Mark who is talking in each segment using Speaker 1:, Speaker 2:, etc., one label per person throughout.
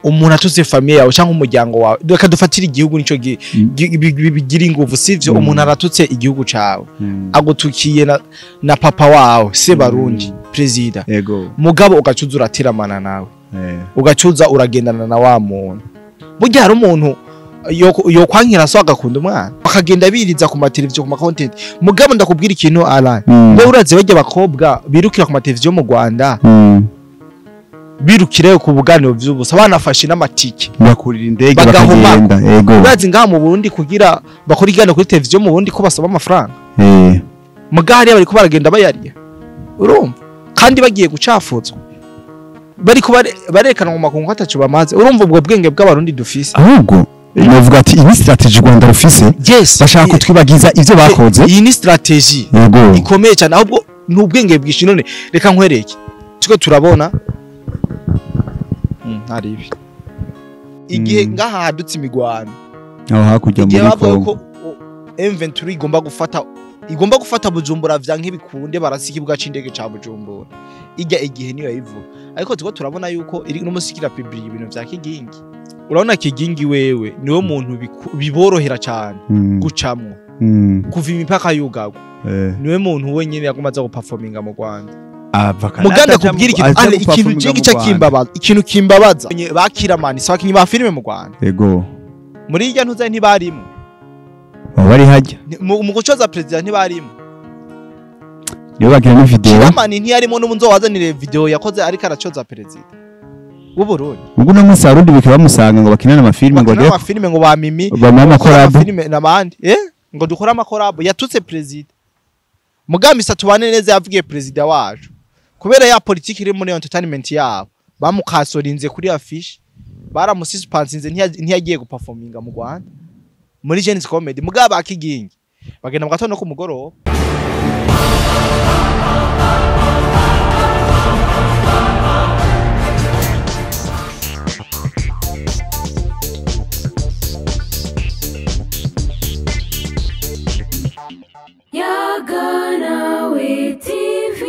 Speaker 1: Umuntu atutse famille yawe cyangwa umuryango wawe, reka dufatire igihugu, nico bigira inguvu, sivyo? Umuntu aratutse igihugu cawe, agutukiye na papa wawe se Barundi president, mugabo ugacuza urateramana nawe, ugacuza uragendana na wa muntu. Burya hari umuntu yo kwankira so agakunda umwana, akagenda biriza ku mateleviziyo, ku ma content. Mugabo ndakubwira ikintu, Alan, mbe urazi bajya bakobwa birukira ku mateleviziyo mu Rwanda, birukireyo ku buganiro vy'ubusa, banafashe n'amatike,
Speaker 2: bakurira indege,
Speaker 1: bagahoma.
Speaker 2: Bakagenda, yego.
Speaker 1: Urazi ngaha mu Burundi kugira bakora ikiganiro kuri televiziyo mu Burundi ko basaba amafaranga? Mugabo hariya bariko baragenda bayariya, urumva, kandi bagiye gucafuzwa, bariko barekana mu makungu ko ataco bamaze. Urumva ubwo bwenge bw'Abarundi dufise?
Speaker 2: Ahubwo navuga ati iyi ni strategy u Rwanda rufise, bashaka kutwibagiza ivyo bakoze.
Speaker 1: Iyi ni strategy ikomeye cyane, ahubwo ni ubwenge bwinshi. None reka nkwereke, turiko turabona hari ibi igihe ngaha hadutse imigwano,
Speaker 2: aho hakurya
Speaker 1: igihe
Speaker 2: muri
Speaker 1: bavuga
Speaker 2: Congo
Speaker 1: ko M23 igomba gufata Bujumbura vya nk'ibikunde, barasi ikibuga c'indege ca Bujumbura, ijya igihe niyo yayivuga. Ariko turiko turabona yuko iri no musikira public ibintu vya Kigingi. Urabona Kigingi wewe niwe muntu biborohera cyane gucamwo kuva imipaka yugagwa. Niwe muntu wenyine yaguma aza guperforminga mu Rwanda.
Speaker 2: Ava Canada
Speaker 1: Muganda
Speaker 2: aja
Speaker 1: kubwira ikintu
Speaker 2: aja
Speaker 1: ale ikintu
Speaker 2: guperforminga
Speaker 1: jingi
Speaker 2: mu
Speaker 1: ca
Speaker 2: Rwanda.
Speaker 1: kimbabaza, ikintu kimbabaza, bakiramani si abakinyi ba filime mu Rwanda. Muri irya ntuza ntibarimo.
Speaker 2: Baba bari hajya.
Speaker 1: Mu gucoza president ntibarimo.
Speaker 2: Nibo bagira ni video.
Speaker 1: Kiramani ntiyarimo, n'ubu nzowazanire video yakoze ariko aracoza president w'u Burundi.
Speaker 2: Ubwo uno munsi Abarundi bikaba bamusanga ngo bakinane amafilime, ngo
Speaker 1: bakina
Speaker 2: bagere
Speaker 1: amafilime, ngo ba Mimi
Speaker 2: bamuhe
Speaker 1: dukore
Speaker 2: amacollabo.
Speaker 1: Amafilime n'abandi, ngo dukore amacollabo. Yatutse president Mugambi tubane neza, yavugiye president wacu. Kubera ya politiki iri muri entertainment yabo, bamukasorinze kuri affiche, baramususpensinze, ntiyagiye guperforminga mu Rwanda muri Gen-Z Comedy. Mugabo akigingi bagenda mu gatondo ku mugoroba.
Speaker 3: Yaganawe TV.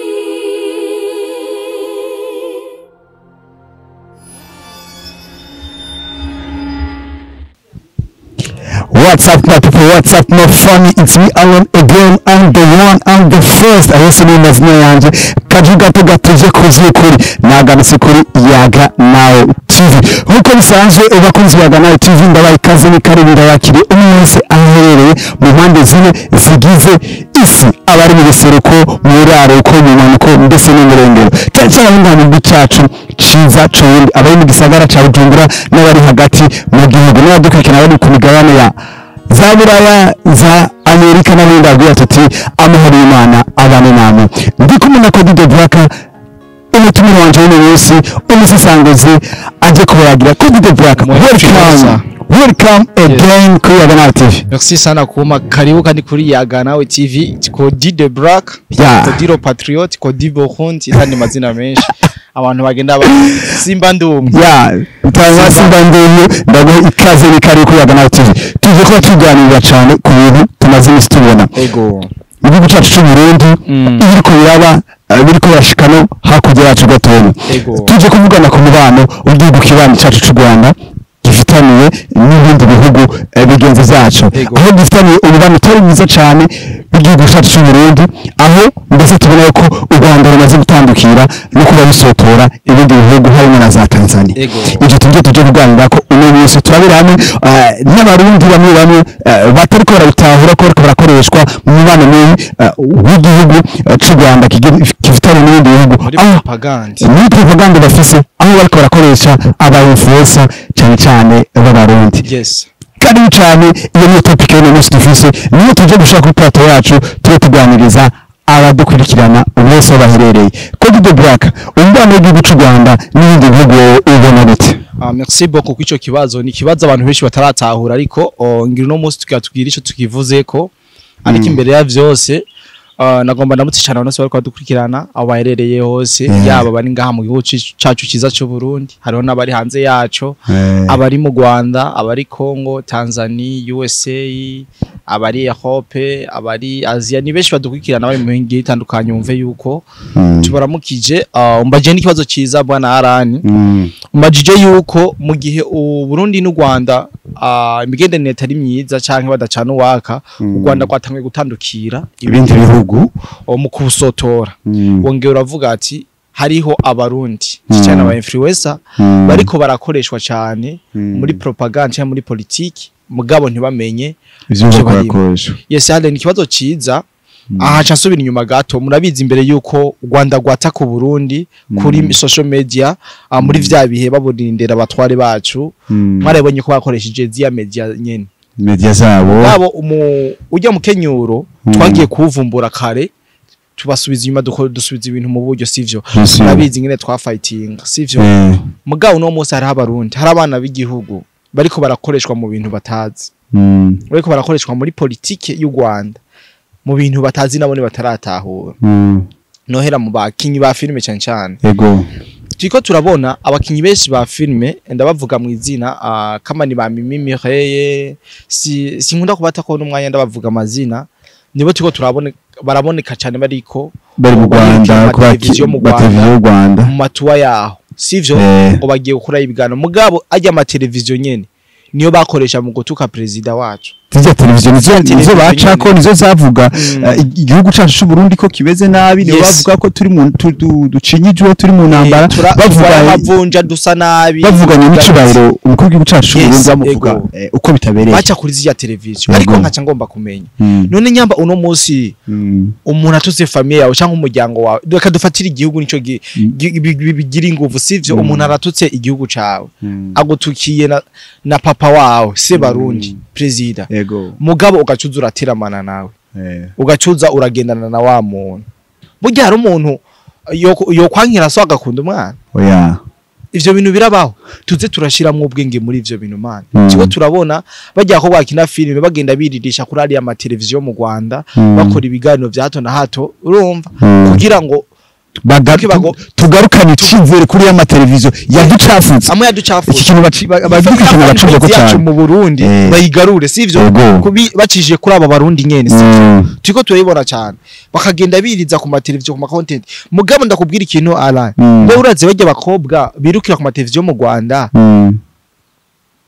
Speaker 2: What's up, my people? What's up, my family? It's me, Alan, again. I'm the one, I'm the first. Ayose ni mazina yanje. Kaju gato gatuje kuzuye kuri. Naganutse kuri Yaga Nawe TV. Nkuko bisanzwe, abakunzi ba Yaga Nawe TV, ndabaha ikaze, ni karibu, ndabakiriye umwe wese aherereye mu mpande zine zigize isi. Abari mu buseruko, mu buraruko, mu manuko ndetse no mu rengero. Cyane cyane aho ngaho mu gihugu cyacu ciza c'Uburundi, abari mu gisagara ca Bujumbura n'abari hagati mu gihugu n'abadukurikirana bari ku migabane ya za Buraya, za Amerika n'abindi, ndabwira tuti amahoro y'Imana abane namwe. Ndi kumwe na Cody the Black, umutumire wanje w'uno munsi, umusesanguzi aje kubayagira. Cody the Black, welcome, welcome again kuri Yaga Nawe TV.
Speaker 1: Merci sana kuma karibu kandi kuri Yaga Nawe TV. Cody the Black, Cody le Patriot, Cody Burundi, n'andi mazina menshi abantu bagenda ba Simba ndumwe.
Speaker 2: Ya utaza Simba ndumwe, ndaguha ikaze, ni karibu kuri Yaga Nawe TV. Tuje kuba tuganira cyane ku bintu tumaze iminsi tubona igihugu cyacu cy'u Burundi, ibiriko biraba, biriko birashika no hakurya yacu gatoya. Tuje kuvugana ku mubano w'igihugu kibanyi cyacu cy'u Rwanda gifitaniye n'ibindi bihugu bigenzi byacu, aho gifitaniye umubano utari mwiza cyane w'igihugu cyacu cy'u Burundi, aho ndetse tubona ko u Rwanda rumaze gutandukira no kuba rusotora ibindi bihugu harimo na za Tanzania. Ibyo tujye kuganira ko uno munsi turabira hamwe n'Abarundi bamwe bamwe batariko barabitahura ko bariko barakoreshwa mu mubano mibi w'igihugu c'u Rwanda gifitanye n'ibindi bihugu,
Speaker 1: muri
Speaker 2: aho
Speaker 1: propaganda,
Speaker 2: muri propaganda bafise, aho bariko barakoresha aba influencer cyane cyane b'Abarundi. Karibu cyane. Iyo niyo topic y'uno munsi dufise, niyo tuje gushaka kuri plateau yacu, tube tuganiriza abadukurikirana bose aho baherereye. Cody the Black, umubano w'igihugu c'u Rwanda n'ibindi bihugu, wowe ubona gute?
Speaker 1: Ah, merci beaucoup kwico kibazo. Ni kibazo abantu benshi bataratahura, ariko ngira uno munsi tukatubwira ico tukivuzeko. Ariko imbere ya vyose, nagomba ndamutse cyane abantu bose bariko badukurikirana aho baherereye hose, yaba bari ngaha mu gihugu cacu ciza c'u Burundi, hariho n'abari hanze yaco, abari mu Rwanda, abari Congo, Tanzania, USA, Abari Europe, abari Asia, ni benshi badukurikirana bari mu mihingo itandukanye, wumve yuko tubaramukije. Umbaje n'ikibazo ciza, bwana Arani. Umbajije yuko mu gihe u Burundi n'u Rwanda imigenderanire itari myiza canke badacana uwaka, u Rwanda rwatanguye gutandukira
Speaker 2: ibindi bihugu
Speaker 1: mu kusotora. Wongera uravuga ati hariho abarundi cyane aba influencer bariko barakoreshwa cyane muri propaganda cyangwa muri politiki, mugabo ntibamenye
Speaker 2: ivyo
Speaker 1: ivyo barimo.
Speaker 2: barakoresha.
Speaker 1: Yes, hale ni ikibazo ciza. Aha ca nsubira inyuma gato. Murabizi, imbere yuko u Rwanda rwataka u Burundi kuri social media, muri vya bihe baburindera abatware bacu, mwarabonye ko bakoresheje ziya media nyene,
Speaker 2: media zabo.
Speaker 1: Mugabo ujya mu kenyuro twagiye kuwuvumbura kare, tubasubiza inyuma, dusubiza ibintu mu buryo, sivyo?
Speaker 2: Bien sûr.
Speaker 1: Murabizi ingene twafightinga, sivyo? Mugabo uno munsi hariho abarundi, hari abana b'igihugu bariko barakoreshwa mu bintu batazi, bariko barakoreshwa muri politike y'u Rwanda mu bintu batazi, nabo bataratahura. Nohera mu bakinyi ba filime cyane cyane. Turiko turabona abakinyi benshi ba filime, ndabavuga mu izina, kama ni ba Mimi Mireille, si sinkunda kubata ko n'umwanya ndabavuga amazina, nibo turiko turabona baraboneka cyane bariko
Speaker 2: bari mu Rwanda ku
Speaker 1: televiziyo mu Rwanda.
Speaker 2: Televiziyo y'u Rwanda.
Speaker 1: Mu matuwa yaho, sivyo? Ngo bagiye gukora ibiganiro, mugabo ajya amateleviziyo nyene niyo bakoresha mu gutuka perezida wacu.
Speaker 2: Zirya televiziyo nizo nizo
Speaker 1: televiziyo
Speaker 2: bacako
Speaker 1: nyene.
Speaker 2: Nizo zavuga igihugu cacu c'u Burundi ko kimeze nabi, nibo bavuga ko turi mu ducinyijwe, turi mu ntambara,
Speaker 1: bavuga
Speaker 2: bavuga
Speaker 1: amavunja, dusa nabi,
Speaker 2: bavuganye n'icubahiro umukuru w'igihugu cacu c'u Burundi, bamuvuga uko bitabereye.
Speaker 1: Baca kuri zirya televiziyo. Ariko nkaca ngomba kumenya, none nyamba uno munsi umuntu atutse famille yawe cyangwa umuryango wawe, reka dufatire igihugu nico bigira inguvu, sivyo? Umuntu aratutse igihugu cawe, agutukiye na papa wawe se barundi perezida, mugabo ugacuza urateramana nawe, ugacuza uragendana na wa muntu. Burya hari umuntu yokwankira so agakunda umwana?
Speaker 2: Oya.
Speaker 1: Ivyo bintu birabaho. Tuze turashiramwo ubwenge muri ivyo bintu, man. Kigo turabona bajya ko bakina filime, bagenda biririsha kuri ariya mateleviziyo mu Rwanda, bakora ibiganiro vya hato na hato, urumva, kugira ngo
Speaker 2: Tugarukane icizere kuri ya mateleviziyo yaducafuze.
Speaker 1: Amwe yaducafuye.
Speaker 2: Iki kintu bavuga, ikintu bacumva ko
Speaker 1: yacu
Speaker 2: cyane
Speaker 1: mu Burundi bayigarure, sivyo? Kubi bacishije kuri aba barundi nyene, sivyo? Turiko turabibona cyane, bakagenda biriza ku mateleviziyo, ku ma content. Mugabo ndakubwira ikintu, Alain. Mbe urazi bajya bakobwa birukira ku mateleviziyo mu Rwanda,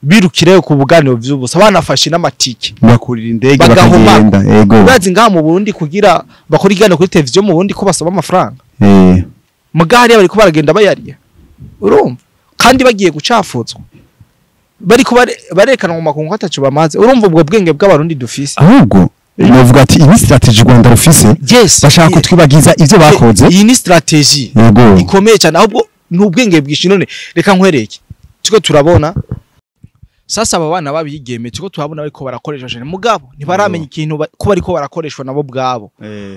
Speaker 1: birukireyo ku buganiro vy'ubusa, banafashe n'amatike,
Speaker 2: bakurira indege,
Speaker 1: bagahoma.
Speaker 2: Bakagenda, ego.
Speaker 1: Urazi ngaha mu Burundi kugira bakora ikiganiro kuri televiziyo mu Burundi ko basaba amafaranga? Muga hariya bariko baragenda bayariya, urumva, kandi bagiye gucafuzwa, bariko barekana mu makungu ataco bamaze. Urumva ubwo bwenge bw'abarundi dufise?
Speaker 2: Ahubwo navuga ati iyi ni strategy u Rwanda rufise, bashaka kutwibagiza ivyo bakoze.
Speaker 1: Iyi ni strategy ikomeye cyane, ahubwo ni ubwenge bwinshi. None reka nkwereke, turiko turabona sasa aba bana babigeme, turiko turabona bariko barakoreshwa cyane, mugabo ntibaramenya ikintu ko bariko barakoreshwa nabo bwabo.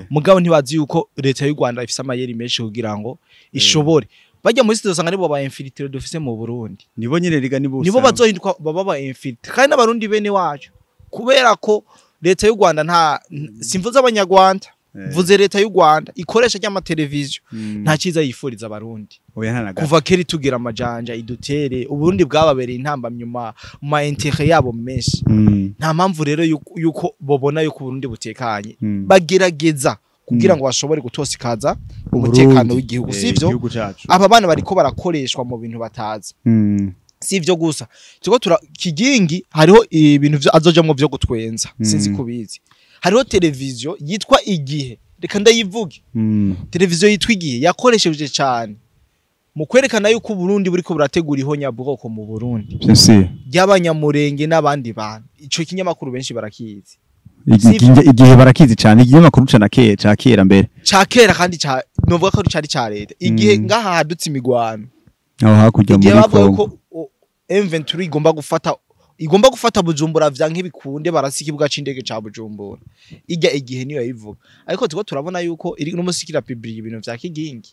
Speaker 1: Mugabo ntibazi yuko leta y'u Rwanda ifise amayeri menshi kugira ngo ishobore bajya muri site, usanga nibo ba infiltré dufise mu Burundi.
Speaker 2: Nibo nyine riga, nibo.
Speaker 1: Nibo bazohinduka baba ba infiltré, kandi n'abarundi bene wacu, kubera ko leta y'u Rwanda nta simvuze abanyarwanda, mvuze leta y'u Rwanda ikoresha ry'amateleviziyo, nta cyiza yifuriza abarundi.
Speaker 2: Oya, nta na gato.
Speaker 1: Kuva kera itugira amajanja idutere, uburundi bwababereye intambamyi mu ma intérêt yabo menshi. Nta mpamvu rero yuko bobona yuko uburundi butekanye. Bagerageza kugira ngo bashobore gutosikaza umutekano w'igihugu, sivyo?
Speaker 2: Igihugu cacu.
Speaker 1: Aba bana bariko barakoreshwa mu bintu batazi. Si ivyo gusa, turiko tura kigingi hariho ibintu vyo azojamwo vyo gutwenza. Sinzi kubizi, hariho televiziyo yitwa Igihe, reka ndayivuge. Televiziyo yitwa Igihe yakoresheje cyane mu kwerekana yuko Uburundi buriko burategura ihonyabwoko mu Burundi
Speaker 2: Bien sûr.
Speaker 1: ry'abanyamurenge n'abandi bantu. Ico kinyamakuru benshi barakizi.
Speaker 2: Igihe barakizi cyane, ikinyamakuru ca na kera, ca kera mbere.
Speaker 1: Ca kera, kandi ca novuga ko cari ca leta. Igihe ngaha hadutse imigwano,
Speaker 2: aho hakurya
Speaker 1: igihe
Speaker 2: muri
Speaker 1: bavuga
Speaker 2: Kongo,
Speaker 1: ko M23 igomba gufata Bujumbura vya nk'ibikunde, barasi ikibuga c'indege ca Bujumbura, ijya Igihe niyo yayivuga. Ariko tuko turabona yuko iri no musikira public ibintu vya kigingi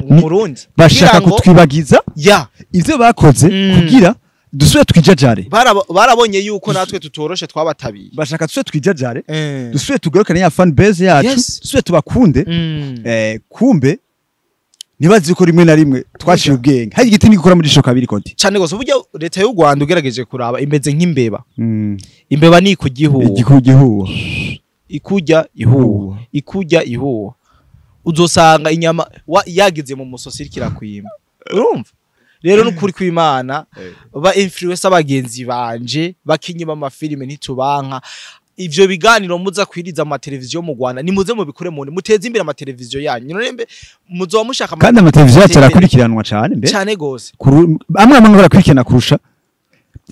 Speaker 1: mu Burundi
Speaker 2: bashaka
Speaker 1: kugira ngo
Speaker 2: kutwibagiza
Speaker 1: ya
Speaker 2: ivyo bakoze kugira dusubire twijajare.
Speaker 1: Barabonye yuko natwe tutoroshe, twabatabiye.
Speaker 2: Bashaka dusubire twijajare, dusubire tugarukane ya fan base yacu, dusubire tubakunde. Kumbe Ntibazi ko rimwe na rimwe twaciye ubwenge, hari igiti nigikora muri jisho kabiri, Kodi.
Speaker 1: Cyane gose. Burya leta y'u Rwanda ugerageje kuraba imeze nk'imbeba. Imbeba ni ikugihuha.
Speaker 2: Igihuha.
Speaker 1: Ikujya ihuha, ikujya ihuha, uzosanga inyama yageze mu musosi iriko irakwima. Urumva rero, n'ukuri kw'Imana, ba influencer bagenzi banje, bakinyi b'amafilime, ntitubanka. Ivyo biganiro muza kwiriza mu mateleviziyo mu Rwanda, nimuze mubikure mu muteze imbere amateleviziyo yanyu. None mbe muzoba mushaka
Speaker 2: Kandi amateleviziyo yacu arakurikiranwa cane mbe.
Speaker 1: Cyane gose.
Speaker 2: Amwe amwe barakurikirana kurusha.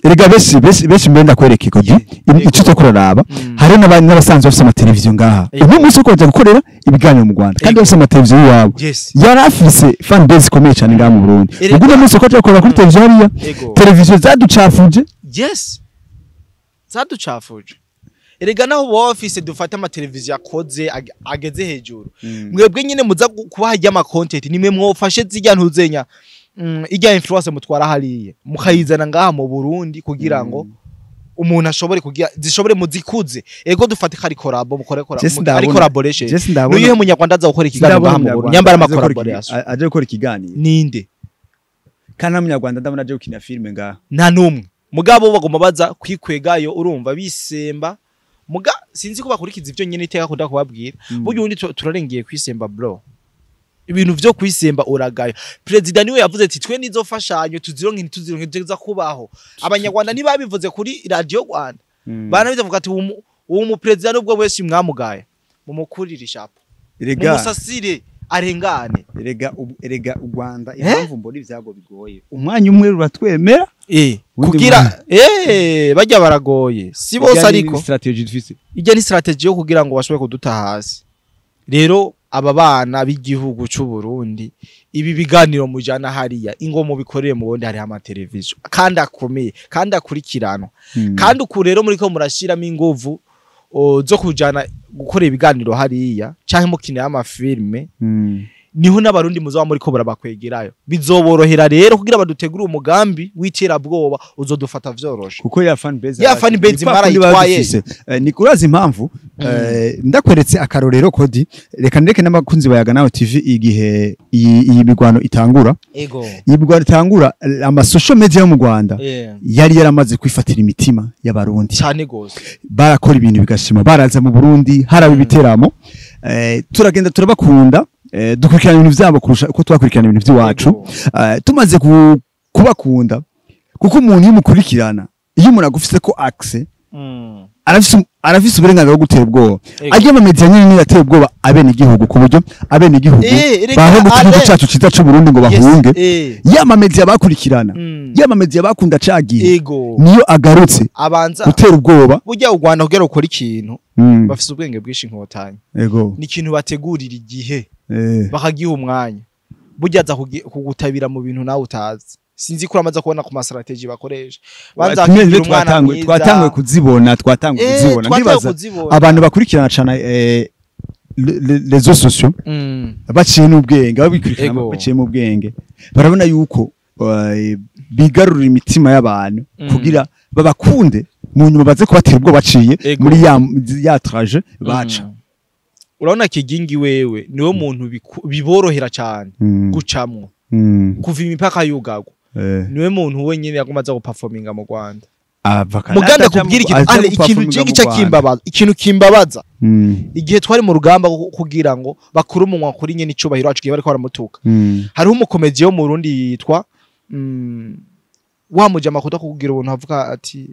Speaker 2: Erega benshi benshi benshi, mbere ndakwereka, Kodi, icyo cyo kuraraba, hari n'abandi n'abasanzwe bafise amateleviziyo ngaha, uno munsi uko baja gukorera ibiganiro mu Rwanda kandi bafise amateleviziyo iwabo, yari afise fan base ikomeye cyane ngaha mu Burundi. Ubwo uno munsi uko aja gukorera kuri televiziyo hariya, televiziyo zaducafuje.
Speaker 1: Yes, zaducafuje. Erega naho baba bafise, dufate amateleviziyo akoze ageze hejuru, mwebwe nyine muza kubaha irya ama content, nimwe mwofashe zirya ntuzenya, irya influence mutwara hariya mukayizana ngaha mu Burundi kugira ngo umuntu ashobore kugira zishobore muzikuze. Ego, dufate ko ari collabo, mukore
Speaker 2: Jesse
Speaker 1: ari collaboration.
Speaker 2: Jesse ndabona
Speaker 1: Nuyuhe munyarwanda aza gukora ikiganiro ngaha mu Burundi nyambara ama collaboration?
Speaker 2: Aje gukora ikiganiro.
Speaker 1: Ninde?
Speaker 2: Kandi nta munyarwanda ndabona aje gukina filime ngaha.
Speaker 1: Nta numwe. Mugabo bagomba baza kwikwegayo, urumva bisemba. Muga sinzi ko bakurikiza ivyo nyene iteka akunda kubabwira. Burya ubundi turarengeye kwisemba, bro. Ibintu vyo kwisemba uragayo. Perezida niwe yavuze ati twe nizo fashanyo tuzironke, ntituzironke, tuza kubaho. Abanyarwanda ntibabivuze kuri Radio Rwanda, banabivuze bavuga ati uwo mu perezida nubwo wese mwamugaye, mumukurire ishapo,
Speaker 2: Erega
Speaker 1: mumusasire arengane.
Speaker 2: Erega u Rwanda, impamvu mbona ibyago bigoye, umwanya umwe ruratwemera. Ubundi
Speaker 1: Kugira bajya baragoye, si bose.
Speaker 2: Ijya ni
Speaker 1: Ariko
Speaker 2: strategy dufise.
Speaker 1: Ijya ni strategy yo kugira ngo bashobore kuduta hasi. Rero aba bana b'igihugu c'u Burundi, ibi biganiro mujana hariya, ingo mubikorere mu Burundi, hariho amateleviziyo kandi akomeye kandi akurikiranwa. Kandi uku rero muriko murashiramo inguvu zo kujana gukora ibiganiro hariya canke mukinira amafilme, niho n'abarundi muzoba muriko murabakwegerayo. Bizoborohera rero kugira badutegure umugambi w'iterabwoba uzodufata vyoroshe.
Speaker 2: Kuko ya fan base
Speaker 1: Ya fan base
Speaker 2: ni kwa kundi
Speaker 1: marayitwaye.
Speaker 2: baba dufise. Ni kurazi impamvu, ndakweretse akarorero, Kodi, reka ndeke n'abakunzi bayaga nawe TV, igihe iyi migwano itangura, iyi migwano itangura, ama social media yo mu Rwanda yari yaramaze kwifatira imitima y'abarundi.
Speaker 1: Cyane gose.
Speaker 2: Barakora ibintu bigashima, baraza mu Burundi, haraba ibiteramo, turagenda turabakunda, dukurikirana ibintu vyabo kurusha uko twakurikirana ibintu by'iwacu. Tumaze kubakunda, kuko umuntu iyo umukurikirana, iyo umuntu agufise ko access, arafise uburenganzira bwo gutera ubwoba. Agiye mu media nyine niyo yateye ubwoba abene igihugu, ku buryo abene igihugu
Speaker 1: Erega
Speaker 2: baho mu gihugu cacu ciza c'u Burundi ngo bahunge. Ya ma media bakurikirana, ya ma media bakunda cagiye, niyo agarutse
Speaker 1: Abanza
Speaker 2: gutera ubwoba.
Speaker 1: Burya u Rwanda kugira ukora ikintu, bafise ubwenge bwinshi inkotanyi. Ni ikintu bategurira igihe, bakagiha umwanya. Burya aza kugutabira mu bintu nawe utazi. Sinzi ko uramaze kubona ku ma strategy bakoresha, banza
Speaker 2: Tumwe
Speaker 1: bakigira umwana mwiza.
Speaker 2: Twatanguye kuzibona, twatanguye kuzibona.
Speaker 1: Twatanguye
Speaker 2: Ndibaza
Speaker 1: kuzibona.
Speaker 2: abantu bakurikirana cane les réseaux sociaux, baciye n'ubwenge, babikurikirana, baciye mu bwenge, barabona yuko bigarurira imitima y'abantu kugira babakunde, mu nyuma baze kubatera ubwo baciye muri ya trajet baca.
Speaker 1: Urabona Kigingi wewe niwe muntu biborohera cyane gucamwo kuva imipaka yugagwa. Niwe muntu wenyine yaguma aza guperforminga mu Rwanda.
Speaker 2: Ava Canada
Speaker 1: Muganda
Speaker 2: aja
Speaker 1: kubwira ikintu
Speaker 2: aja
Speaker 1: ale, ikintu
Speaker 2: guperforminga
Speaker 1: jingi
Speaker 2: mu Rwanda.
Speaker 1: kimbabaza, ikintu kimbabaza, igihe twari mu rugamba kugira ngo bakure umunwa kuri nyene icubahiro wacu, igihe bariko baramutuka, hariho umukomedi wo mu Burundi yitwa wa mujama akunda kukugira ubuntu, avuga ati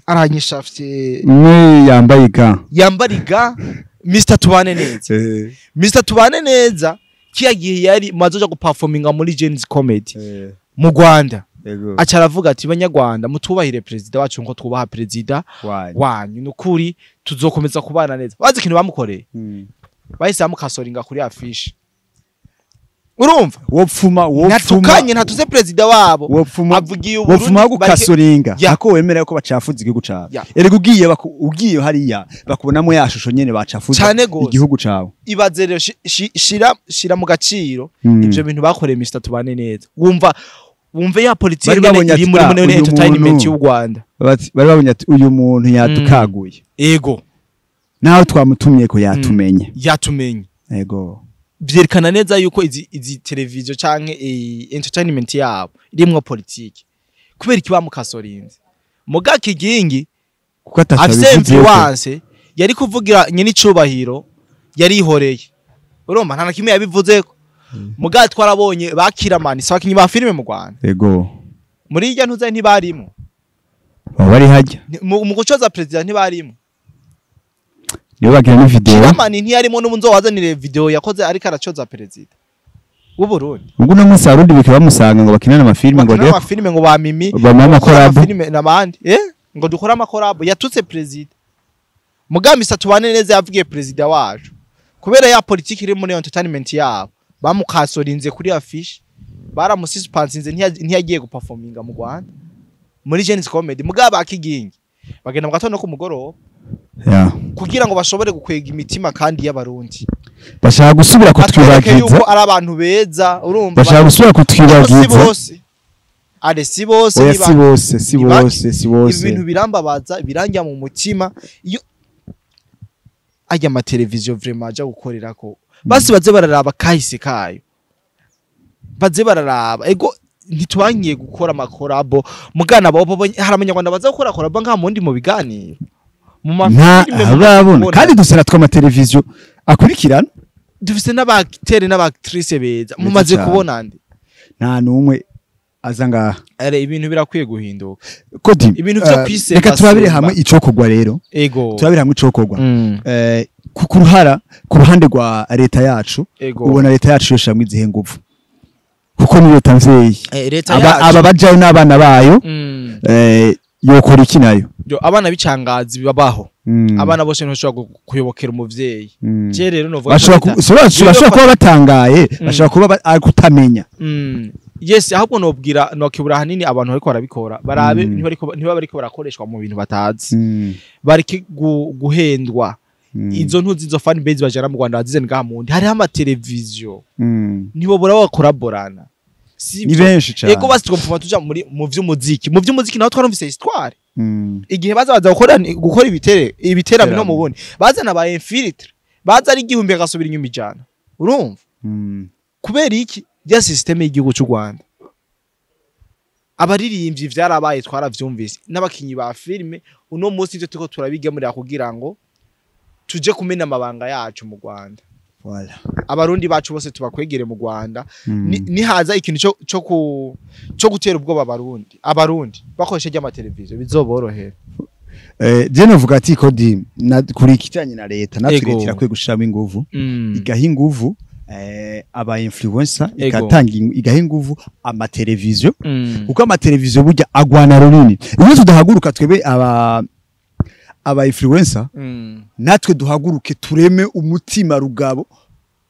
Speaker 1: aranyishafye.
Speaker 2: Umwe yambaye ga
Speaker 1: Yambara iga, Mr Tubane neza. Mr Tubane neza kiya gihe yari mazoja guperforminga muri Gen-Z Comedy mu Rwanda, aca aravuga ati banyarwanda mutubahire perezida wacu nko twubaha perezida
Speaker 2: wanyu.
Speaker 1: Wanyu, nukuri tuzokomeza kubana neza. Bazi ikintu bamukoreye? Bahise bamukasoringa kuri affiche, urumva?
Speaker 2: Wopfuma wopfuma.
Speaker 1: Ntatukanye, ntatuze perezida wabo.
Speaker 2: Wopfuma
Speaker 1: Avugiye
Speaker 2: wopfuma
Speaker 1: Uburundi
Speaker 2: gukasoringa ako wemera ko bacafuza igihugu cawe. Erega ugiye ugiye hariya bakubonamo ya shusho nyene bacafuza
Speaker 1: Cane gose.
Speaker 2: igihugu cawe.
Speaker 1: Ibaze rero, shira mu gaciro ivyo bintu bakoreye Mr Tubane neza, wumva wumve ya politiki
Speaker 2: Bari
Speaker 1: nyene
Speaker 2: babonye
Speaker 1: iri
Speaker 2: ati,
Speaker 1: muri
Speaker 2: "Ah,
Speaker 1: muri
Speaker 2: uyu
Speaker 1: entertainment
Speaker 2: muntu."
Speaker 1: y'u Rwanda.
Speaker 2: Bari babonye ati uyu muntu yadukaguye, naho twamutumye ko yatumenye.
Speaker 1: Yatumenye.
Speaker 2: Ego.
Speaker 1: Vyerekana neza yuko izi televiziyo canke entertainment yabo irimwo politike. Kubera iki bamukasorinze? Muga Kigingi
Speaker 2: Kuko
Speaker 1: afise
Speaker 2: atashabivuzeko.
Speaker 1: influence, yari kuvugira nyene icubahiro, yarihoreye. Urumva, nta na kimwe yabivuzeko. Muga twarabonye bakiramani, si abakinyi ba filime mu Rwanda.
Speaker 2: Ego.
Speaker 1: Muri irya ntuze ntibarimo.
Speaker 2: Baba bari hajya.
Speaker 1: Mu gucoza president ntibarimo.
Speaker 2: Niyo bagira ni video.
Speaker 1: Kiramani ntiyarimo, n'ubu nzowazanire video yakoze ariko aracoza president w'u Burundi.
Speaker 2: Ubwo uno munsi abarundi bikaba bamusanga ngo bakinane amafilime ngo
Speaker 1: Bakina
Speaker 2: bagere
Speaker 1: amafilime ngo ba Mimi
Speaker 2: bamuhe amakorabo.
Speaker 1: Amafilime n'abandi, ngo dukore amakorabo, yatutse president. Mugambi tubane neza yavugiye president wacu. Kubera ya politiki iri muri entertainment yabo, bamukasorinze kuri affiche, baramususpensinze, ntiyagiye guperforminga mu Rwanda muri Gen-Z Comedy. Mugaba Akigingi bagenda mu gatondo ku mugoroba kugira ngo bashobore gukwega imitima kandi y'abarundi.
Speaker 2: Bashaka gusubira
Speaker 1: Batwereke
Speaker 2: kutwibagiza.
Speaker 1: yuko ari abantu beza, urumva.
Speaker 2: Bashaka gusubira
Speaker 1: Si
Speaker 2: kutwibagiza.
Speaker 1: bose, are si bose.
Speaker 2: Oya,
Speaker 1: Niba
Speaker 2: si bose, si
Speaker 1: ni bake.
Speaker 2: bose, si bose.
Speaker 1: Ibintu birambabaza, biranjya mu mutima iyo ajya amateleviziyo vraiment aja gukorerako. Basi baze bararaba kahise kayo, baze bararaba. Ego, ntitubangiye gukora amakorabo, mugana bo hari abanyarwanda baza gukora korabo nka mundi mu biganiro, mu
Speaker 2: Nta
Speaker 1: mafilime mu
Speaker 2: ababona
Speaker 1: kubona.
Speaker 2: Kandi dusera tw'amateleviziyo akurikirana.
Speaker 1: Dufise n'abaacteur n'abaactrice beza.
Speaker 2: Beza
Speaker 1: Mumaze
Speaker 2: cane.
Speaker 1: kubona ndi
Speaker 2: Nta n'umwe aza ngaha.
Speaker 1: Are ibintu birakwiye guhinduka.
Speaker 2: Kodi
Speaker 1: Ibintu vyo kwisemba
Speaker 2: reka turabire
Speaker 1: semba.
Speaker 2: hamwe icokorwa rero.
Speaker 1: Ego.
Speaker 2: Turabire hamwe icokorwa. Ku ruhara, ku ruhande rwa leta yacu, ubona leta yacu yoshiramwo izihe nguvu? Kuko ni leta mvyeyi.
Speaker 1: Leta
Speaker 2: Aba
Speaker 1: yacu
Speaker 2: aba bajayo n'abana bayo. Yokora iki nayo?
Speaker 1: Yo, abana b'icangazi babaho. Abana bose ntibashobora kuyobokera umuvyeyi. Je rero novuga ko
Speaker 2: Bashobora bashobora kuba batangaye, bashobora kuba ari kutamenya.
Speaker 1: Yes, ahubwo nobwira, nokibura hanini abantu bariko barabikora barabe ntiba bariko barakoreshwa mu bintu batazi, bareke guhendwa. Izo ntuzi, izo fan base bajana mu Rwanda bazize ngaha mundi hariho amateleviziyo. Ntibobora bakoraborana. Si
Speaker 2: Ni benshi cane.
Speaker 1: Ego, basi tugomba tuja muri mu vy'umuziki naho twarumvise histoire. Igihe baza gukora ibiteramo no
Speaker 2: Ibiteramo.
Speaker 1: Mubundi bazana ba infiltrés, baza ari 1000 bagasubira inyuma 100, urumva? Kubera iki? Ya système y'igihugu cy'u Rwanda. Abaririmbyi vyarabaye, twaravyumvise, n'abakinyi ba filime. Uno munsi ivyo turiko turabigemurira kugira ngo tuje kumena amabanga yacu mu Rwanda.
Speaker 2: Voilà.
Speaker 1: Abarundi bacu bose tubakwegere mu Rwanda. Nihaza ikintu cyo gutera ubwoba abarundi bakoresheje amateleviziyo, bizoborohera.
Speaker 2: Je novuga ati kodi kuri ikijanye na leta, natwe
Speaker 1: Ego.
Speaker 2: leta irakwiye gushiramo inguvu, igaha inguvu aba influencer, igatanga igaha inguvu amateleviziyo, kuko amateleviziyo burya agwana runini. Iyo tudahaguruka twebe aba influencer, natwe duhaguruke tureme umutima rugabo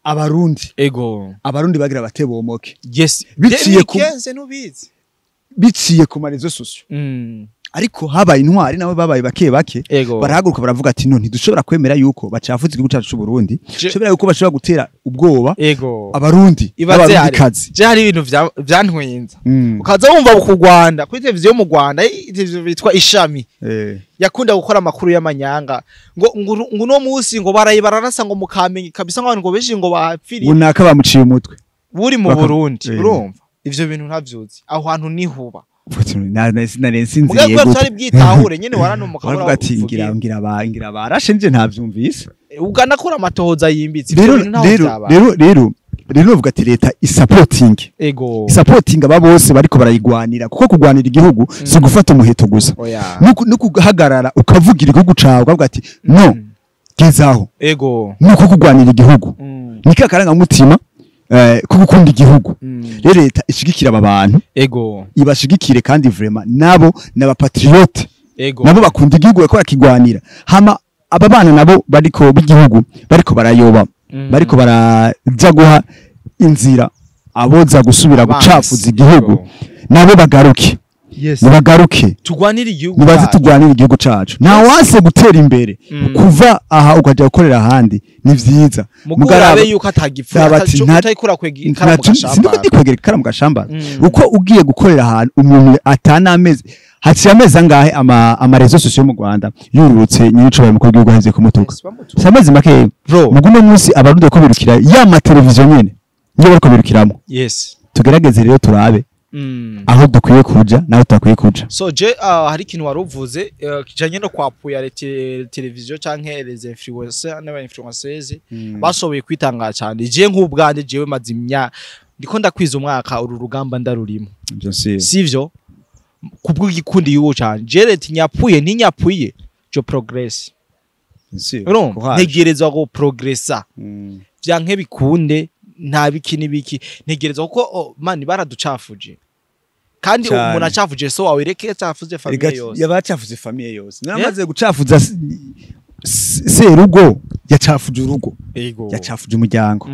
Speaker 2: abarundi, abarundi bagira batebomoke. Biciye
Speaker 1: 2015 ntubizi.
Speaker 2: Biciye ku maréseaux sociaux. Ariko habaye intwari, nabo babaye bake bake, barahaguruka baravuga ati: "No, ntidushobora kwemera yuko bacafuza igihugu cyacu c'u Burundi, dushobora yuko bashobora gutera ubwoba abarundi
Speaker 1: Ibaze hari
Speaker 2: n'abarundikazi."
Speaker 1: Je hari ibintu vyantwenza. Ukaza wumva ku Rwanda, kuri televiziyo yo mu Rwanda, televiziyo bitwa Ishami, yakunda gukora amakuru y'amanyanga, ngo uno munsi ngo baraye bararasa ngo mukamenye kabisa, ngo abantu ngo benshi ngo bapfiriye.
Speaker 2: Ngo naka bamuciye umutwe.
Speaker 1: Buri mu Burundi. Urumva ivyo bintu ntavyuzi, aho hantu nihuba.
Speaker 2: Nari
Speaker 1: Mugabo
Speaker 2: nsinziriye
Speaker 1: kubera
Speaker 2: gute.
Speaker 1: tutari bwitahure nyene, waranumuka.
Speaker 2: Baravuga ati ngira barashe, nje ntavyumvise.
Speaker 1: Uganakora amatohoza yimbitse, ivyo
Speaker 2: Rero
Speaker 1: bintu ntaho
Speaker 2: rero
Speaker 1: vyabaye.
Speaker 2: Rero bavuga ati leta isupporting isupporting aba bose bariko barayigwanira, kuko kugwanira igihugu si gufata umuheto gusa.
Speaker 1: Oya.
Speaker 2: No kuhagarara ukavugira igihugu cawe, ukavuga ati: "No, gezaho." Nuko kugwanira igihugu ni ka karangamutima ko gukunda igihugu. Rero leta ishigikira aba bantu, ibashigikire, kandi vraiment nabo n'abapatriote, nabo bakunda igihugu, bariko barakigwanira. Hama aba bana nabo bariko b'igihugu bariko barayoba, bariko baraja guha inzira aboza gusubira
Speaker 1: Abansi.
Speaker 2: gucafuza igihugu, nabo bagaruke.
Speaker 1: Yes.
Speaker 2: Nibagaruke.
Speaker 1: Tugwanire igihugu.
Speaker 2: Nibaze tugwanire igihugu cacu. Nta wanse gutera imbere. Kuva aha ukaja gukorera ahandi ni vyiza.
Speaker 1: Mugarabe yuko atagipfuye utayikura kwegera ikaramu gashamba.
Speaker 2: Sindiko ndikwegera ikaramu gashamba. Uko ugiye gukorera ahantu umuntu atanameze haciye amezi angahe ama réseaux sociaux mu Rwanda yururutse nyirico baye mukuru w'igihugu aheze kumutuka. Samezi make mugume munsi abarundi ko birukira ya ma television nyene niyo bariko birukiramo.
Speaker 1: Yes.
Speaker 2: Tugerageze rero turabe aho dukwiye kuja naho tutakwiye kuja.
Speaker 1: So je hari ikintu waruvuze kijanye no kwapuya television canke les influenceurs n'aba influenceuses bashoboye kwitanga cyane. Je nk'ubwanje jewe mazimya ndiko ndakwiza umwaka uru rugamba ndarurimo. Sivyo? Kubw'igikundi yuwo cyane. Je leta nyapuye ntinyapuye jo progress. Urumva ntegerezwa go progressa. Vyanke bikunde nta biki nibiki ntegerezwa kuko mani baraducafuje. Kandi umuntu acafuje so wawe reke acafuze famille yose.
Speaker 2: Yabacafuze famille yose. Naramaze gucafuza serugo yacafuje urugo. Yacafuje umuryango.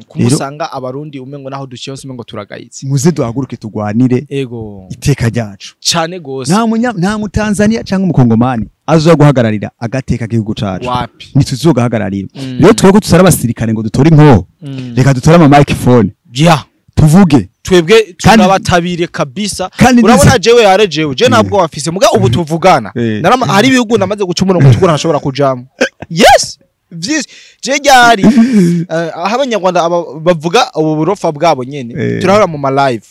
Speaker 1: Kumusanga abarundi umengo naho duciye hose umengo turagayitse.
Speaker 2: Muze duhaguruke tugwanire.
Speaker 1: Ego.
Speaker 2: Iteka ryacu.
Speaker 1: Cane gose.
Speaker 2: Nta mutanzania cyangwa umukongomani azoza guhagararira agateka k'igihugu cacu. Ntituzogahagararira. Rero twebwe tusara abasirikare ngo dutore inkoho. Reka dutore ama microphone.
Speaker 1: Yeah.
Speaker 2: Tuvuge.
Speaker 1: Twebwe turabatabire kabisa. Urabona jewe yare jewe je ntabwo wafise muga ubu tuvugana. Hari ibihugu namaze guca umurongo utukura ntashobora kujamo. Yes. Vyinshi je ryari aho abanyarwanda bavuga ubu burofa bwabo nyene turahora mu ma live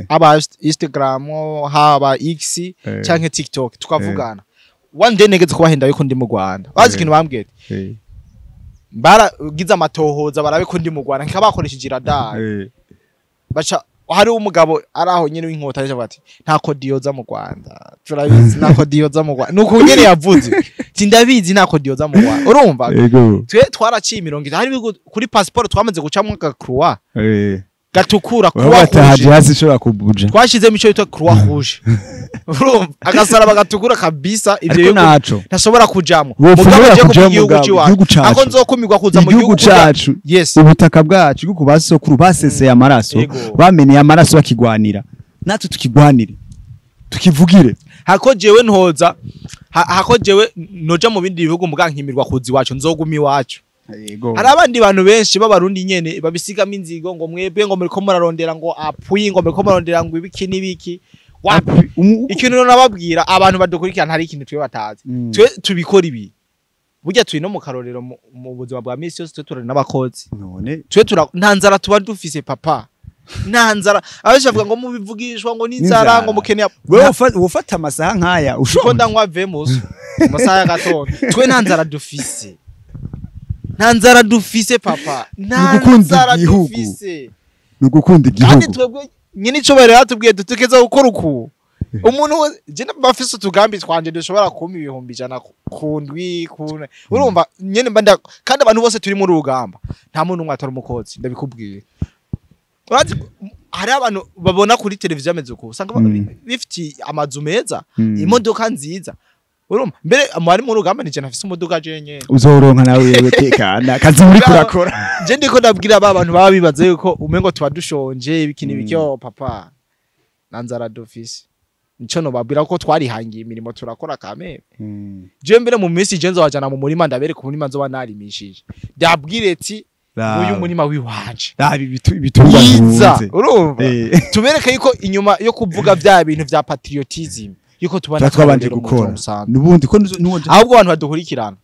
Speaker 1: aba Instagram haba X canke TikTok tukavugana. One day negeze kubahenda yuko ndi mu Rwanda. Bazi ikintu bambwiye. Baragize amatohoza barabe ko ndi mu Rwanda nkabakoresheje radar. Baca hari umugabo araho nyene w'inkota yaje ati nta kodiyoza mu Rwanda turabizi nta kodiyoza mu Rwanda nuko nyene yavuze ati ndabizi nta kodiyoza mu Rwanda. Urumva twe twaraciye imirongo hari kuri passport twamaze gucamwo aka croix gatukura croix
Speaker 2: rouge hasi ishobora kubuja
Speaker 1: twashizemo ico bita croix rouge. Urumva agasaraba gatukura kabisa ivyo
Speaker 2: naco
Speaker 1: ntashobora kujamwo mugabo je ku gihugu ciwacu ako nzokumirwa kuza mu gihugu
Speaker 2: cacu.
Speaker 1: Yes.
Speaker 2: Ubutaka bwacu kuko basokuru baseseye amaraso bameneye amaraso bakigwanira natwe tukigwanire tukivugire.
Speaker 1: Hako jewe ntoza hako jewe noja mu bindi bihugu mugankimirwa kuza iwacu nzoguma iwacu. Hari abandi bantu benshi b'abarundi nyene babisigamo inzigo ngo mwebwe ngo muriko murarondera ngo apuyi ngo muriko murarondera ngo ibiki n'ibiki. Wapi ikintu nababwira abantu badukurikirana hari ikintu twe batazi. Twe tubikora ibi burya turi no mu karorero mu buzima bwa misi yose twe turari n'abakozi.
Speaker 2: None
Speaker 1: twe nta nzara tuba dufise papa. Nta nzara abenshi bavuga ngo mubivugishwa ngo n'inzara ngo mukeneye.
Speaker 2: Wewe ufata amasaha nkaya
Speaker 1: ushobora ndanywa Vemus amasaha ya gatondo. Twe nta nzara dufise. Nta nzara dufise papa. Nta nzara dufise.
Speaker 2: Nugukunda igihugu.
Speaker 1: Kandi twebwe nyine ico bare batubwiye dutukeza gukora uku. Umuntu je bafise utugambi twanje dushobora kumpa 100,000 kundwi ku urumva nyene mba kandi abantu bose turi muri rugamba nta muntu umwe atari umukozi ndabikubwiye. Urazi hari abantu babona kuri televiziyo ameze uko usanga bifiti amazu meza imodoka nziza. Urumva mbere mwari mu rugamba nije nafise umuduga je nyene
Speaker 2: uzoronka nawe wewe tekana kazi muri kurakora.
Speaker 1: Je ndiko ndabwira ba bantu baba bibaze yuko umengo tuba dushonje ibiki n'ibiki papa nanzara dufise nico no babwira ko twarihangiye imirimo turakora kamere. Je mbere mu minsi je nzobajana mu murima ndabereka umurima nzoba narimishije ndabwire ati uyu murima wiwanje
Speaker 2: dabi bitungwa
Speaker 1: ntunze. Urumva tubereke yuko inyuma yo kuvuga vya bintu vya patriotism yuko tubana
Speaker 2: twabanje gukora nubundi ko nubundi
Speaker 1: ahubwo abantu badukurikirana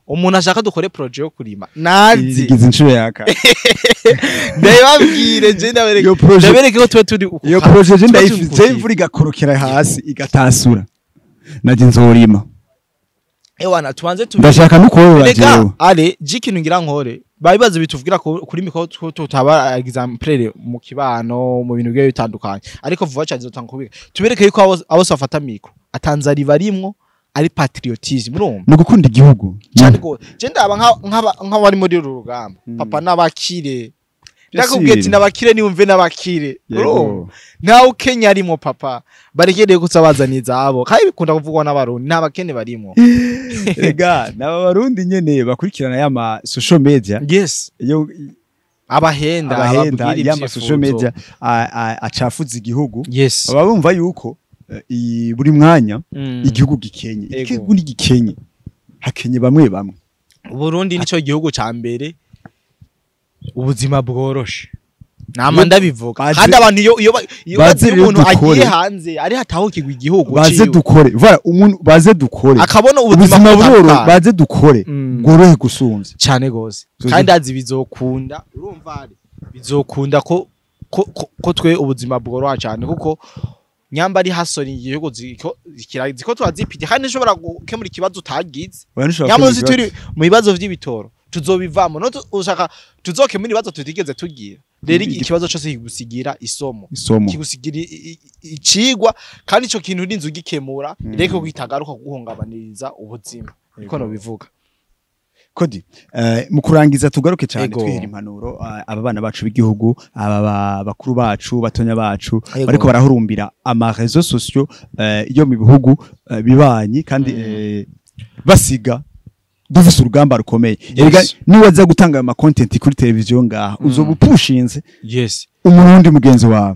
Speaker 1: umuntu ashaka dukore projet yo kurima nazi
Speaker 2: igize inshuro yaka
Speaker 1: ndababwire je ndabereke ko tube turi
Speaker 2: iyo projet je ndayifite imvura igakorokera hasi igatasura naje nzorima.
Speaker 1: Ewana tubanze tu
Speaker 2: ndashaka no korora jewe
Speaker 1: ale jikintu ngira nkore babibazo bituvugira kuri mikoro tutaba exemplaire mu kibano mu bintu bigiye bitandukanye ariko vuba cyane zotanga kubika tubereke yuko abo bafata mikro atanzari barimwo ari patriotism. Urumva
Speaker 2: no gukunda igihugu
Speaker 1: cyane go je ndaba nka bari muri uru rugamba papa nabakire ndakubwiye ati nabakire niumve nabakire. Urumva nta ukenya arimo papa barekereye kusabazaniza abo kandi bikunda kuvugwa n'abarundi nta bakene barimo.
Speaker 2: Ega naba barundi nyene bakurikirana ya ma social media.
Speaker 1: Yes.
Speaker 2: Iyo
Speaker 1: abahenda
Speaker 2: y'ama social media acafuza igihugu.
Speaker 1: Yes.
Speaker 2: Baba bumva yuko Buri mwanya igihugu gikenye.
Speaker 1: Ego.
Speaker 2: Igihugu ntigikenye, hakenye bamwe bamwe.
Speaker 1: Burundi nico gihugu ca mbere ubuzima bworoshe, nama ndabivuga. Kandi abantu iyo
Speaker 2: Baze
Speaker 1: bazi
Speaker 2: rero
Speaker 1: umuntu agiye
Speaker 2: dukore.
Speaker 1: hanze ari hatahukirwa igihugu
Speaker 2: Baze
Speaker 1: ciwe,
Speaker 2: dukore. Voilà, umuntu baze dukore.
Speaker 1: Akabona ubuzima
Speaker 2: Ubuzima buroro,
Speaker 1: butandukanye.
Speaker 2: baze dukore, bworohe gusumvya.
Speaker 1: Cane gose. Kandi azi bizokunda, urumva ari bizokunda ko twe ubuzima bworoha cyane, kuko nyamba ari hasoni igihugu ziko ziko turazipite, kandi nshobora gukemura ikibazo utagize.
Speaker 2: Oya, ntushobora
Speaker 1: Nyamara
Speaker 2: kwemeza.
Speaker 1: turi mu bibazo vy'ibitoro, tuzobivamo no ushaka tuzokemura ibibazo tutigeze tugira. Rero ikibazo cyose kigusigira isomo,
Speaker 2: Isomo.
Speaker 1: kigusigira icigwa, kandi ico kintu n'inzu gikemura reko kitagaruka kuguhungabaniriza ubuzima, niko nobivuga.
Speaker 2: Kodi, mu kurangiza tugaruke cyane,
Speaker 1: Ego.
Speaker 2: twihera impanuro aba bana bacu b'igihugu, aba bakuru bacu, batonya bacu,
Speaker 1: Ego.
Speaker 2: bariko barahurumbira ama réseaux sociaux yo mu bihugu bibanyi, kandi basiga dufise urugamba rukomeye. Erega niwaza gutanga ayo ma content kuri televiziyo ngaha, uzoba upushinze umurundi mugenzi wawe.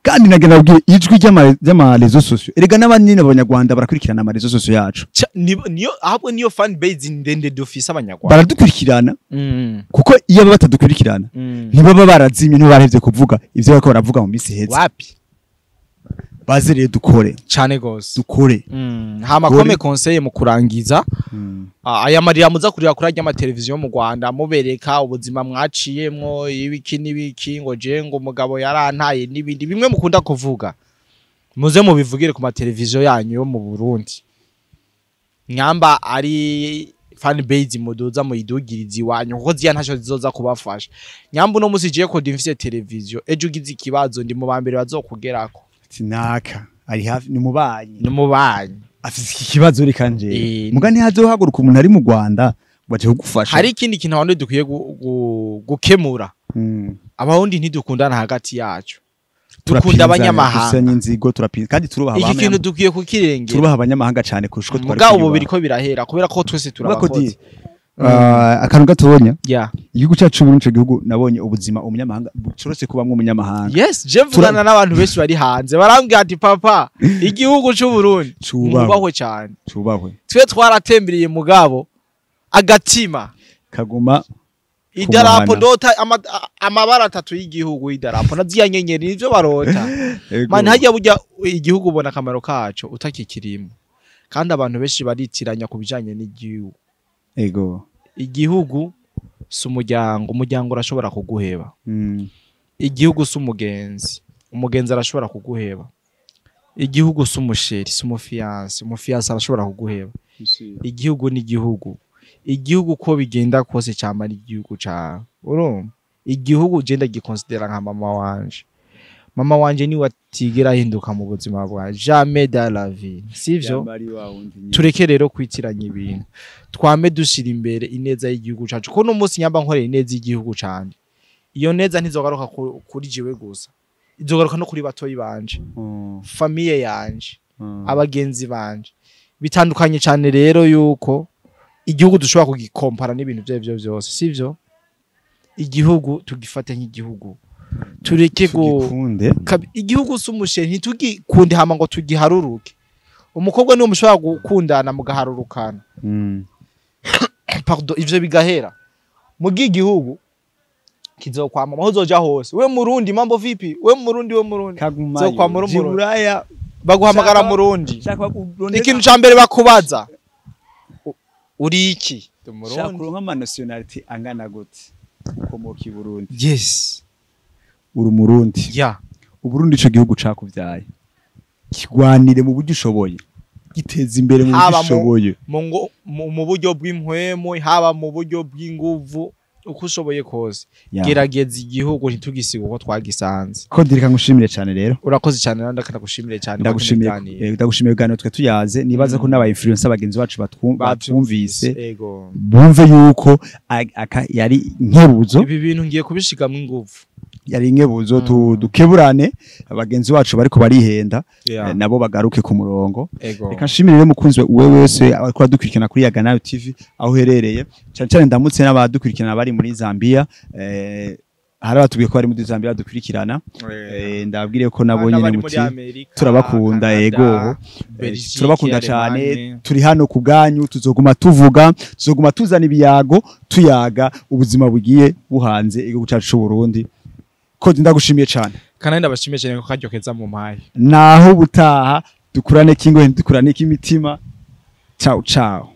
Speaker 2: Kandi nagenda nabwiye ijwi ry'ama réseaux sociaux, erega n'abanyine abanyarwanda barakurikirana ama réseaux sociaux yacu.
Speaker 1: Niyo ahubwo niyo fan base ndende dufise abanyarwanda.
Speaker 2: Baradukurikirana, kuko iyo baba batadukurikirana ntibaba barazimye, ntibarahevye kuvuga ivyo bariko baravuga mu minsi iheze.
Speaker 1: Wapi.
Speaker 2: Baze rero dukore.
Speaker 1: Cane gose.
Speaker 2: Dukore.
Speaker 1: Hama
Speaker 2: Dukore.
Speaker 1: comme conseil mu kurangiza, aya marira muza kurira kuri arya mateleviziyo mu Rwanda, mubereka ubuzima mwaciyemwo, ibiki n'ibiki, ngo je ngo umugabo yarantaye n'ibindi bimwe mukunda kuvuga, muze mubivugire ku mateleviziyo yanyu yo mu Burundi. Nyamba ari fan base muduza, muyidugiriza iwanyu, kuko ziya ntaco zizoza kubafasha. Nyamba uno musi je ko ndimfise televiziyo, ejo ugize ikibazo ndi mu bambere bazokugerako.
Speaker 2: Ati naka ari hafi, ni mubanyi.
Speaker 1: Ni mubanyi.
Speaker 2: Afise iki kibazo, reka nje. Muga ntihazohaguruka umuntu ari mu Rwanda ngo aje kugufasha.
Speaker 1: Hari ikindi kintu abantu dukwiye gukemura. Abarundi ntidukundana hagati yacu, dukunda
Speaker 2: Turapinzanya,
Speaker 1: abanyamahanga.
Speaker 2: dusenya inzigo, turapinza kandi turubaha
Speaker 1: Iki kintu dukwiye kukirengera.
Speaker 2: Turubaha abanyamahanga cyane kurusha uko twari
Speaker 1: Mugabo ubu
Speaker 2: twiyubaha.
Speaker 1: biriko birahera kubera ko twese
Speaker 2: Muga Kodi,
Speaker 1: turabakozi.
Speaker 2: Akantu gatonya, igihugu cyacu Burundi, ico gihugu nabonye ubuzima umunyamahanga bucorose kubamwo umunyamahanga.
Speaker 1: Yes, je mvugana n'abantu benshi bari hanze, barambwira ati: "Papa, igihugu c'u Burundi
Speaker 2: Cubahwe.
Speaker 1: mwubahwe cyane."
Speaker 2: Cubahwe.
Speaker 1: Twe twaratembereye, mugabo agatima
Speaker 2: kaguma
Speaker 1: idarapo.
Speaker 2: Kumuhana.
Speaker 1: Ndota amabara atatu y'igihugu, idarapo na ziya nyenyeri, nivyo barota.
Speaker 2: Ego.
Speaker 1: Man, hajya burya igihugu ubona akamaro kaco utakikirimo, kandi abantu benshi baritiranya ku bijanye n'igihugu.
Speaker 2: Ego.
Speaker 1: Igihugu si umuryango, umuryango urashobora kuguheba. Igihugu si umugenzi, umugenzi arashobora kuguheba. Igihugu si umuchéri, si umufiancé, umufiancé arashobora kuguheba. Igihugu ni igihugu. Igihugu uko bigenda kose cyama ari igihugu cawe, urumva? Igihugu je ndagikonsidera nka mama wanje. Mama wanje niwe atigera ahinduka mu buzima bwawe, jamais dans la vie, sivyo?
Speaker 2: Yambari wa wundi nyene.
Speaker 1: Tureke rero kwitiranya ibintu, twame dushira imbere ineza y'igihugu cacu, ko n'umunsi nyamba nkorera ineza y'igihugu canje, iyo neza ntizogaruka kuri jewe gusa, izogaruka no kuri batoyi banje, famille yanje, abagenzi banje. Bitandukanye cyane rero yuko igihugu dushobora kugikompara n'ibintu ibyo aribyo byose, sivyo? Igihugu tugifate nk'igihugu, tureke
Speaker 2: Tugikunde.
Speaker 1: Igihugu si umuchéri, ntitugikunde hama ngo tugiharuruke. Umukobwa niwe mushobora gukundana mugaharurukana, pardon, ivyo bigahera. Mugi igihugu kizokwama aho uzoja hose: "We Murundi, mambo vipi? We Murundi, we Murundi."
Speaker 2: Kagumayo.
Speaker 1: Zokwama uri Umurundi.
Speaker 2: Jiburaya.
Speaker 1: Baguhamagara Murundi.
Speaker 2: Shaka urondera.
Speaker 1: Ikintu ca mbere bakubaza: "Uri iki?" Ndi
Speaker 2: Shaka
Speaker 1: Umurundi.
Speaker 2: uronka ama nationalité angana gute, ukomoka i Burundi. Uri Umurundi. Uburundi ico gihugu cakuvyaye, kigwanire mu buryo ushoboye, giteza imbere mu buryo
Speaker 1: Haba
Speaker 2: ushoboye.
Speaker 1: Mu buryo bw'impwemu, haba mu buryo bw'inguvu, uko ushoboye kose, gerageza igihugu ntitugisiga uko twagisanze.
Speaker 2: Ko direka ngushimire cyane rero.
Speaker 1: Urakoze cyane, nawe ndakagushimire cyane ko
Speaker 2: Ndagushimiye.
Speaker 1: kino kiganiro.
Speaker 2: Ndagushimiye kuganira twe tuyaze, nibaza ko n'aba influencer bagenzi bacu batwumvise,
Speaker 1: Ego.
Speaker 2: bumve yuko yari inkebuzo.
Speaker 1: Ibi bintu ngiye kubishigamwo inguvu.
Speaker 2: Yari inkebuzo, dukeburane bagenzi bacu bariko barihenda, nabo bagaruke ku murongo.
Speaker 1: Ego.
Speaker 2: Reka nshimire rero mukunzi wewe wese ariko adukurikirana kuri Yaga Nayo TV aho uherereye, cyane cyane ndamutse n'abadukurikirana bari muri Zambia. Hari abatubwiye ko bari muri Zambia badukurikirana. Ndababwire ko nabo nyene
Speaker 1: N'abari muri
Speaker 2: muti
Speaker 1: Amerika,
Speaker 2: turabakunda.
Speaker 1: Canada,
Speaker 2: Ego.
Speaker 1: Belgique,
Speaker 2: Turabakunda cyane.
Speaker 1: Allemagne.
Speaker 2: Turi hano ku bwanyu, tuzoguma tuvuga, tuzoguma tuzana ibiyago, tuyaga ubuzima bugiye buhanze igihugu cyacu c'u Burundi. Ko ndagushimiye cyane.
Speaker 1: Kandi ndabashimiye cyane ko karyo keza mu mpaye.
Speaker 2: Naho ubutaha, dukurane kingohe, dukurane k'imitima. Ciao ciao.